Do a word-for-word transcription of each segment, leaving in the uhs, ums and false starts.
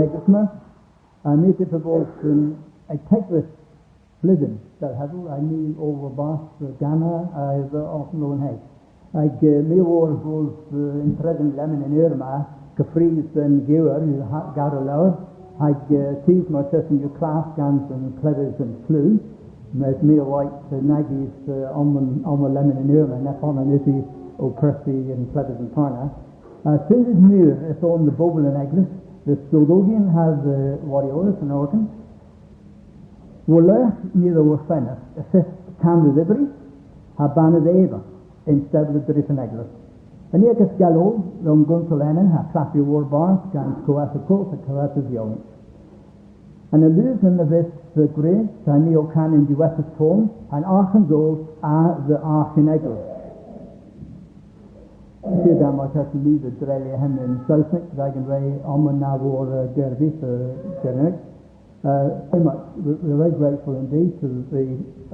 Eglwys ma, ha my a dheuth dhe vos, um, etegves bledhen, dell hevel, ha ni ow mos warbarth, uh, gans, uh, dhe Alton Lowenheg. Hag, uh, my a wor bos, uh, yntredhon lemmyn y'n eur ma, keffrys dhe'n gewer, yw ha-, gador lowr, hag, uh, tus martesen yw klass gans an kleves an flu, mes my a wayt, uh, nag eus, uh, omma, omma lemmyn y'n eur ma, neb onan usi ow perthi an kleves a'n par na. Uh, synsys meur yth on dhe bobel an eglwys, dhe stodogyon ha dhe warioryon an organ. War-lergh ni a dhorfennas, y fydh kan dhe dhybri, ha banna dhe Eva, yn stevel a-dryv an eglwys. Ha ni a'gas galow, dhe'n gonsel ena, ha klappya warbarth, gans kowetha koth ha kowetha violen. An alusyon a vydh dhe Grist, ha ni ow kana an diwettha ton, an Arghansow a dhe arghan an eglwys. Sida martesen ni dhe dreylya henna yn Sowsnek, rag an re omma na wor, uh, gerdh, uh, Gernewek. Uh, so much. We're, we're very grateful indeed to the,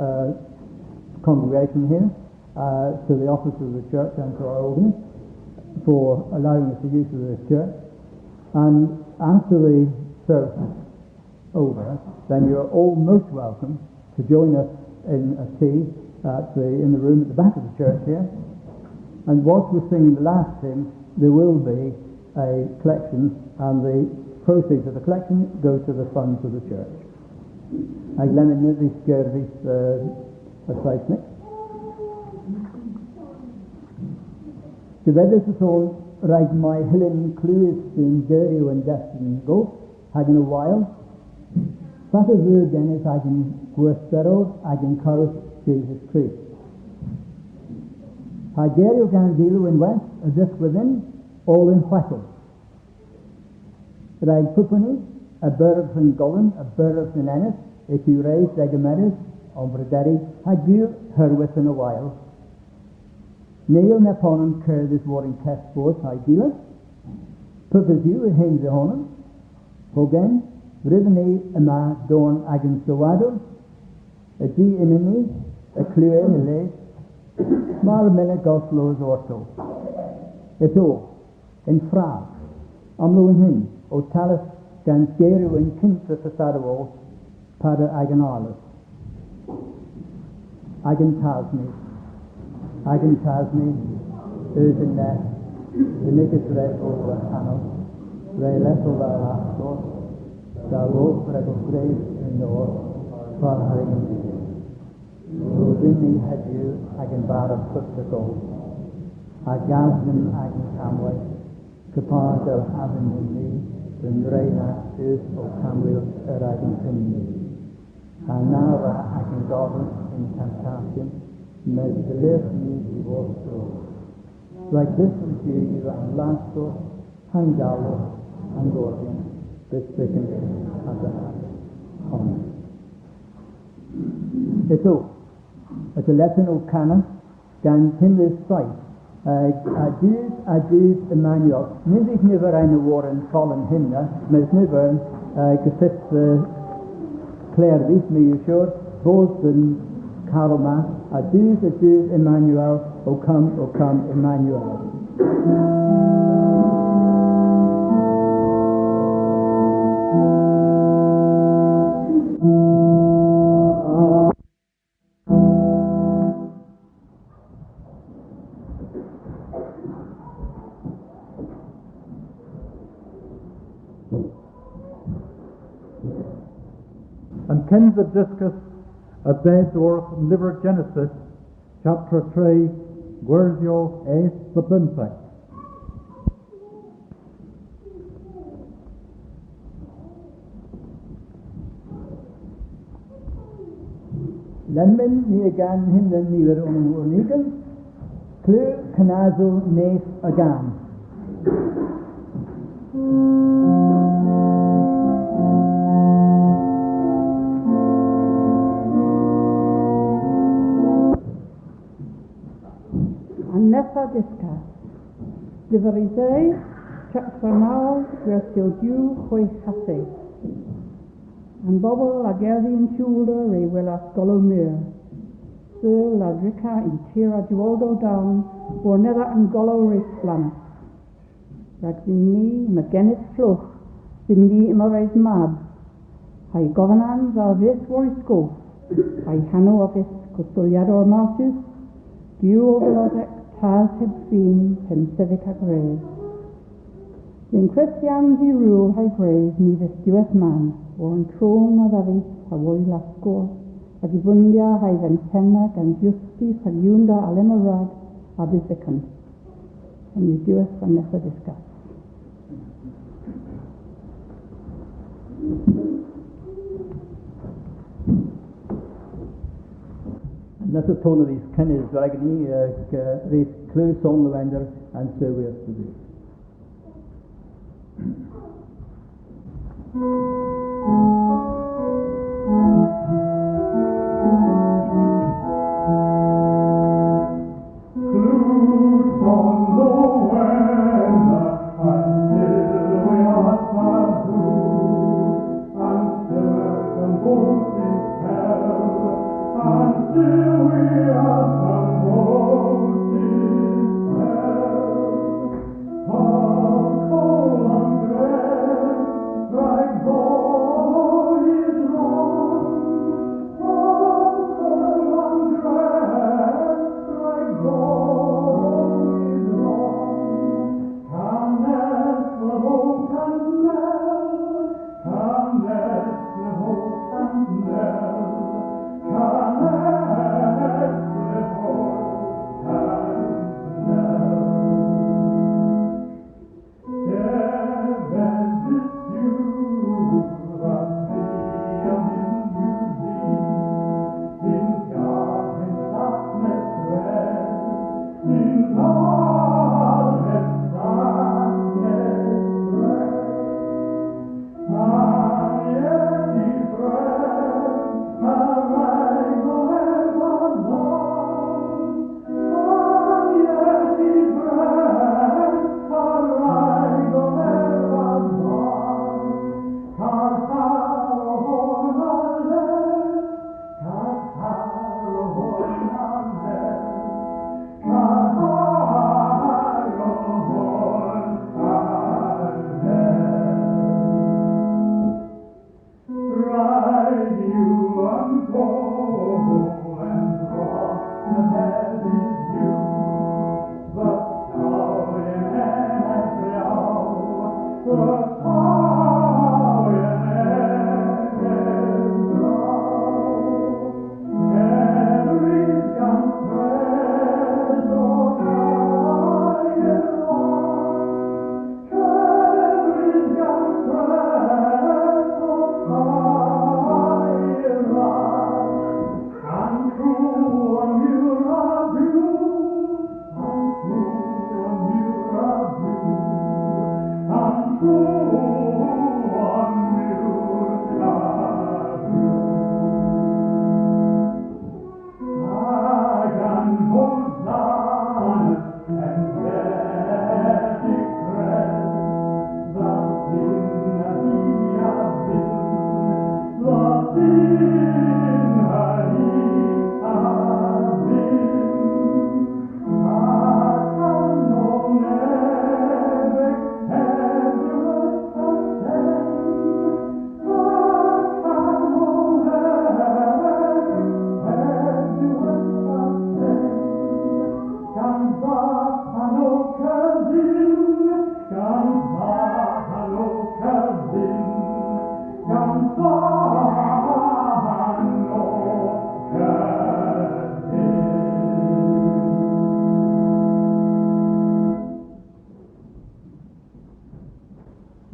uh, congregation here, uh, to the office of the church and to our organist for allowing us the use of this church. And after the service is over, then you're all most welcome to join us in a tea at the, in the room at the back of the church here. And whilst we're singing the last hymn, there will be a collection, and the proceeds of the collection go to the fund for the church. Hag lemmyn, ny vydh gerdh, uh, a Sowsnek. Diwettha yth on rag may hyllyn klewes an geryow an Testament Goth hag an Wayl, fatel veu genes agan Gwerthderwr hag agan Koweth Jesus Krist. Ha geryow gans ilow ynwedh a dhiskwedh dhyn oll an hwedhel. Rag pub huni, a-berth an golon, a-berth an enys, yth yw res dhe gemeres ow prederi ha gul herwydh an Wayl. Ny yll neb onan kerdhes war an keth fordh ha'y gila. Pub yw y hyn dhe honan. Hogen, rydyn ni yma dorn agan sowadow, a-ji y'n ni, a klew yn y le, mar mynnowgh goslow orto. Ytho, yn frav, omlowenhys, ow talleth gans geryow yn kynsa fasadow oll, pador agan Arloedh. Agan Tas ni, agan Tas ni, eus yn nev, benigys re bo dha hanow, re leth o dha wlaskor, dha wolf re bo gwrys y'n nor, far ha yn Ro dhyn ni hedhyw agan bara pub dhe Goth, ha gas dhyn agan kammweyth, kepar dell hav dhyn ni, dhe'n re na eus ow kammwul er agan tynn ni. Ha na wra agan govyn yn temptatyon, mes delirgh ni dhiworth drog. Rag dhymm yw an wlaskor, ha'n galon, ha'n gordhyans, bys byghan ha dhe haven. Amen. Ytho, yth yw lettyn ow kana gans hymnys seyth, uh, A Deus, a Deus, Emmanuel. Nyns yw niver ena war an fol an hymna, mes niver, uh, geffydh, uh, kler dhis, my yw sur, bos dhe'n karol ma, A Deus, a Deus, Emmanuel, O come, O come, Emmanuel. An kynsa dyskys a dheu dhyworth an lyver Genesis, chaptra tri, gwersyow eth dhe bymthek. Lemmyn ni a gan hymna niver onan warn ugens, klew kanasow Neyth a Gan. An nessa dyskys. Lyver Esaya, chaptra naw, versyow dew hwegh ha seyth. An bobel a gerdhi yn tewlder re welas golow meur. Seul a drika yn tir a diwolgow down, war anedha an golow re splannas. Rag dhyn ni yma genes flogh, Dhymm ni ymorweyth mab, ha'y governans a vydh war y skoodh, ha'y hanow a vydh Kostolyadour Martus, Duw ow Volodhek, Tas heb fin, Pennsevik ha Gwres. Dhe'n Kristhians y rul ha'y gwres ny vydh diwedh mann, war an tron a dhav vy ha war y laskor, hag y vondya ha'y venthena gans justis hag iwnda alemma rag a-ves vykken. Henn yw diwedh an nessa dyskas. An nessa ton a vydh kenys rag ni, hag, eh, y fydh klew Son Lowender, An Syr Wych dhe Dhuw.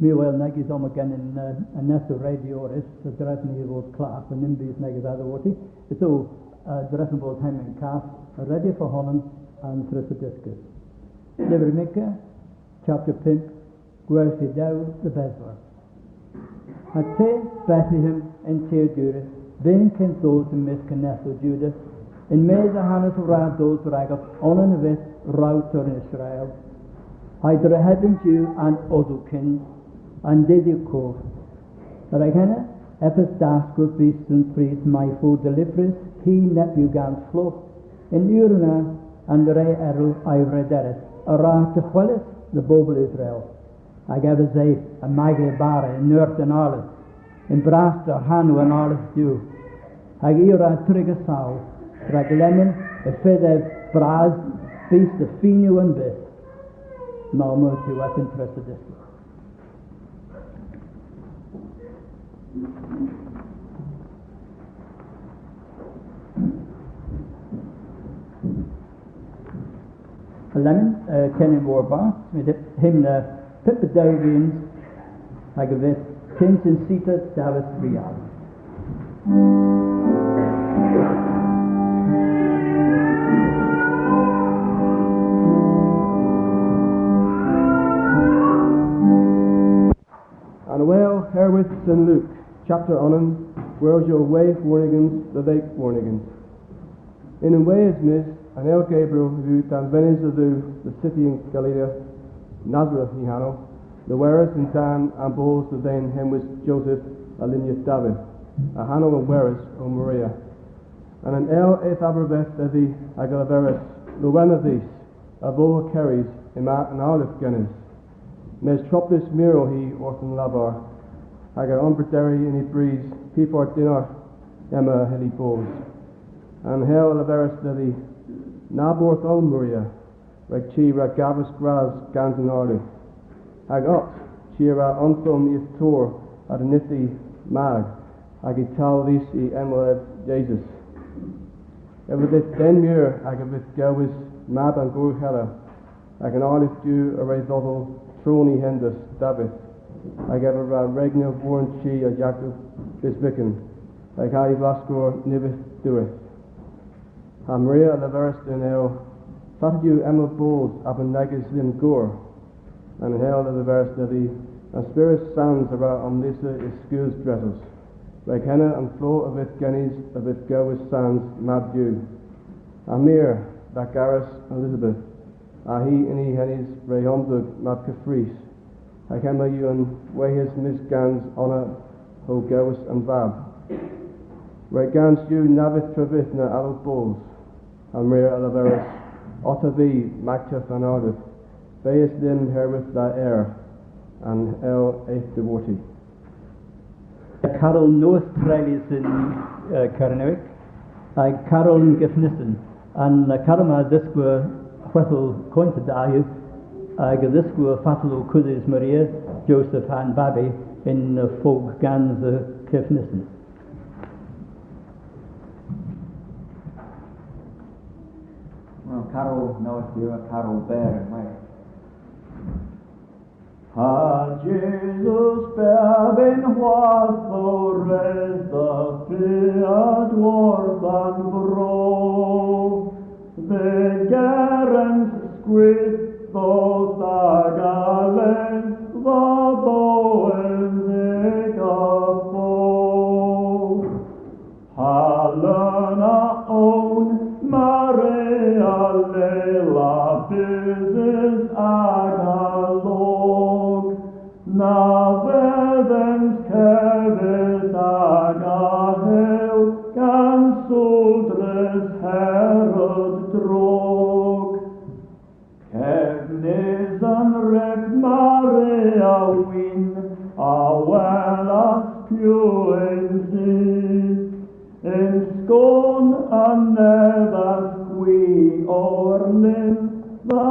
My a wel nag eus omma genen, eh, an nessa redyorys, a-drefen y fos klapp, ha nyns eus nebes a dhyworthi. Ytho, eh, a-drefen bos hemma yn kav, a redya fo honan an tredhva dyskas. Lyver Mika, chapter pymp, gwersya dew dhe beswar. Ha ty, Bethlehem, yn tyrgurys, bynn kyns dos yn mysk an neth o Juda, yn-mes ahanas a wra dos ragov onan a vydh rowter yn Israel. Ha'y drehedhans yw an odokin, an dedhyow kov. Rag henna, eppes dask orth bys dhe'n prys may fo delivrys hi neb yw gans flogh, y'n eur na an re erel a'y rederis, a wra dehweles dhe bobel Israel. Hag ev a veu a-rag y bara yn eur an Arludh, yn bras dre hanow an Arludh Duw. Hag i a wra triga saw, rag lemmyn y fydh ev bras bys dhe finow an bydh. Mal motu ev yn tressa dhyski. Lemmyn, eh, kenyn warbarth, my a hymna pymp ha dew ugens, hag a vydh kyns yn sita Davydh Rial. An Wayl herwydh Sen Luk, chapter onan, gwersyow hwegh warn ugens dhe dheg warn ugens. Yn unn hweghves mis, an el Gabriel a veu danvenys a Dhuw dhe siti yn Galilia, Nazareth hy hanow, leverys yn-dann an bos dhe dhen henwys Josef a linyeth Davydh, a hanow an weres o Maria. Ha'n angel eth a-bervedh dhedhi hag a leveris, Lowena dhis, a vowr kerys, yma an Arludh genes. Mes troblys meur o hi orth an lavar, hag a ombrederis yn hy brys py par dynnargh yma a hyll bos. An angel a leveris dhedhi, Na borth oll, Maria, rag ty a wra gavos gras gans an Arludh. Hag otta, ty a wra omdhon yth tor a dennydhi mag, hag y tal dhis y enwel ev Jesus. Ev a vydh den meur hag a vydh gowes Mab an Gorhela, hag an Arludh Duw a wra dhodho tron y hendys Davydh, hag ev a wra regna war'n chi a Jakob bys vykken, hag ha'y vlaskur ny vydh diwedh. Ha Maria a leveris dhe'n angel, Fatel yw hemma bos, aban negys dhymm gour? An angel a leveris dhedhi, An Spyrys Sans a wra omdhysa y skeus dresos. Rag henna an flogh a vydh genys a vydh gowes sans, Mab Duw. Ha mir, dha gares Elisabeth, ha hi yn hy henys re omdhog mab keffrys, hag hemma yw an hweghves mis gans ona ow gowes an vab. Rag gans Duw na vydh travyth na allo bos. Ha Maria a leveris, Otta vy, maghteth an Arludh, behes dhymm herwydh dha ayr. An angel eth dhiworti. Karol nowydh treylys yn, eh, Kernewek, ha karol yn Kevnisen. An, eh, karol ma a dhiskwa hwedhel koynt a dha, hag a dhiskwa fatel o kudhys Maria, Josef ha'n babi yn, eh, fog gans, eh, Kevnisen. Wel, karol nowydh yw, ha karol berr ynwedh. Ha Jesus bab yn hwath o res dhe fiad war an vro, dhe gerens skwith o dh'aga leth, dha bowen dh'aga fo. Ha leun a own Maria lel a bysys aga log, na vedhens kevys aga hel gans soldrys Herod drog. Kevnisen rag Maria wynn a welas piw yns i. Yn skon anedha gwi orlyn dha